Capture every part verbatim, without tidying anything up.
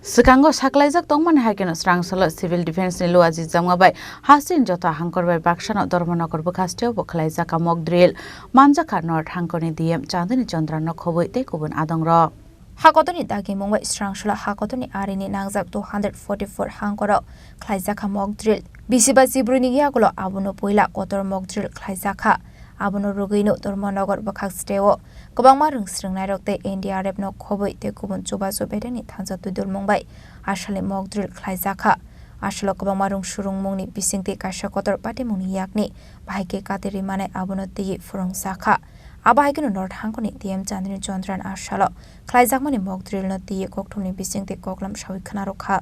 Swkango saklaijak tongmani hai kheno srangsalo Civil Defence ni luaji jamga bai hasing joto hangkor bai baksano Dharmanagar bwkhasteo bo khlaijak mock drill. Manjakha North hangkorni D M Chandini Chandra no khobwi tei kubun adongrok. Hakotorni dagimung bai srangsalo hakotorni arini nangjak two hundred forty-four hangkoro khlaijakha mock drill. Bisi ba chibrwini yagulo abono puila kotor mock drill khlaijakha. Abono rwgwino Dharmanagar bwkhak steo kwbangma rwng swrwngnairok tei N D R F no khobwi tei kubun chubachu bedekni thansa twidulmung bai asalni mock drill khlaijakha. Asalo kwbangma rwng swrwngmungni bisingtwi kaisa kotor patimungni yakni bahai khe kati ri manai abono twiwi phwrwngjakha. Abo hai kheno North hangkoni D M Chandini Chandran asalo khlaijakmani mock drill no twiwi kokthumni bisingtwi koklam sawi khwnarwkha.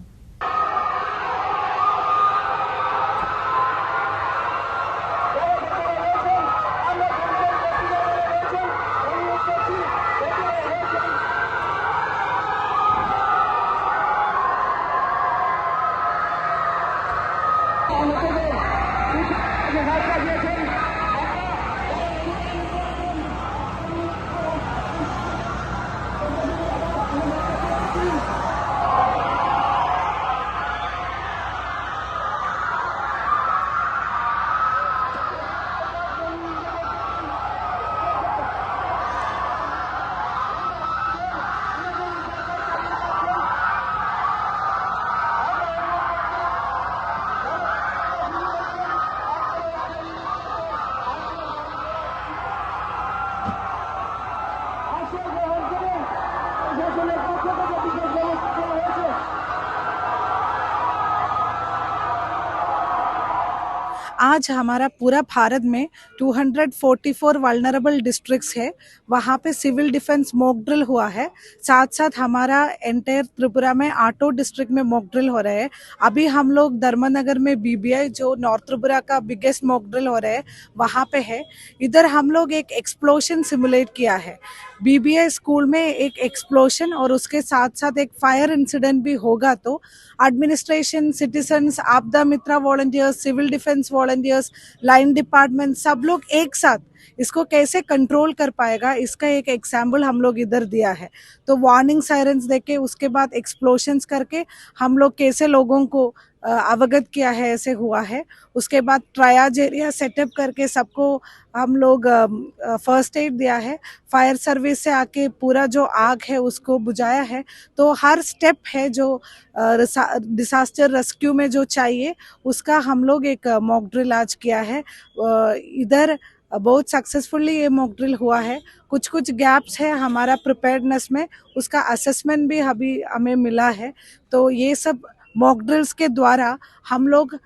आज हमारा पूरा भारत में two hundred forty four vulnerable districts है, वहाँ पे civil defence mock drill हुआ है। साथ साथ हमारा एंटायर त्रिपुरा में आठों डिस्ट्रिक्ट में मॉक ड्रिल हो रहे हैं। अभी हम लोग धर्मनगर में बीबीआई, जो नॉर्थ त्रिपुरा का बिगेस्ट मॉक ड्रिल हो रहे हैं, वहाँ पे है। इधर हम लोग एक एक्सप्लोजन सिमुलेट किया है। बीबीआई स्कूल में एक एक्सप्लोजन और उसके साथ साथ एक फायर इंसिडेंट भी होगा, तो administration, citizens, Aapda Mitra volunteers, civil defence volunteers, line department, सब लोग एक साथ इसको कैसे कंट्रोल कर पाएगा, इसका एक एग्जाम्पल हम लोग इधर दिया है। तो वार्निंग सायरन्स देके उसके बाद एक्सप्लोजंस करके हम लोग कैसे लोगों को, अ, अवगत किया है, ऐसे हुआ है। उसके बाद ट्रायज एरिया सेटअप करके सबको हम लोग, अ, अ, फर्स्ट एड दिया है। फायर सर्विस से आके पूरा जो आग है उसको बुझाया है। तो हर स्टेप है जो, अ, रिसा-, डिजास्टर रेस्क्यू में जो चाहिए, उसका हम लोग एक, अ, मॉक ड्रिल आज किया है। अ, इधर बहुत सक्सेसफुली ये मॉक ड्रिल हुआ है। कुछ कुछ गैप्स है हमारा प्रिपेयर्डनेस में, उसका असेसमेंट भी अभी हमें मिला है। तो ये सब मॉक ड्रिल्स के द्वारा हम लोग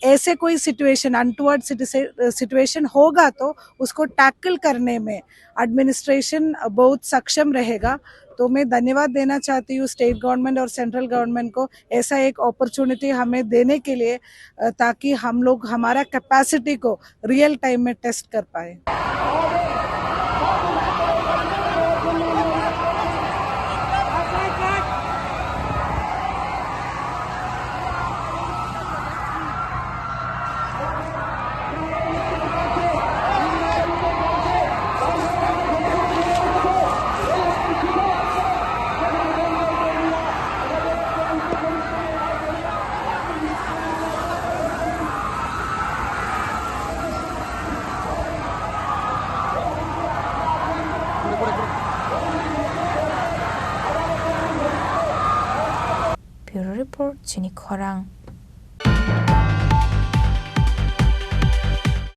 ऐसे कोई सिचुएशन, अनटुवर्ड सिचुएशन होगा तो उसको टैकल करने में एडमिनिस्ट्रेशन बहुत सक्षम रहेगा। तो मैं धन्यवाद देना चाहती हूँ स्टेट गवर्नमेंट और सेंट्रल गवर्नमेंट को, ऐसा एक अपॉर्चुनिटी हमें देने के लिए, अ, ताकि हम लोग हमारा कैपेसिटी को रियल टाइम में टेस्ट कर पाए। Bureau Report, Chini Khorang.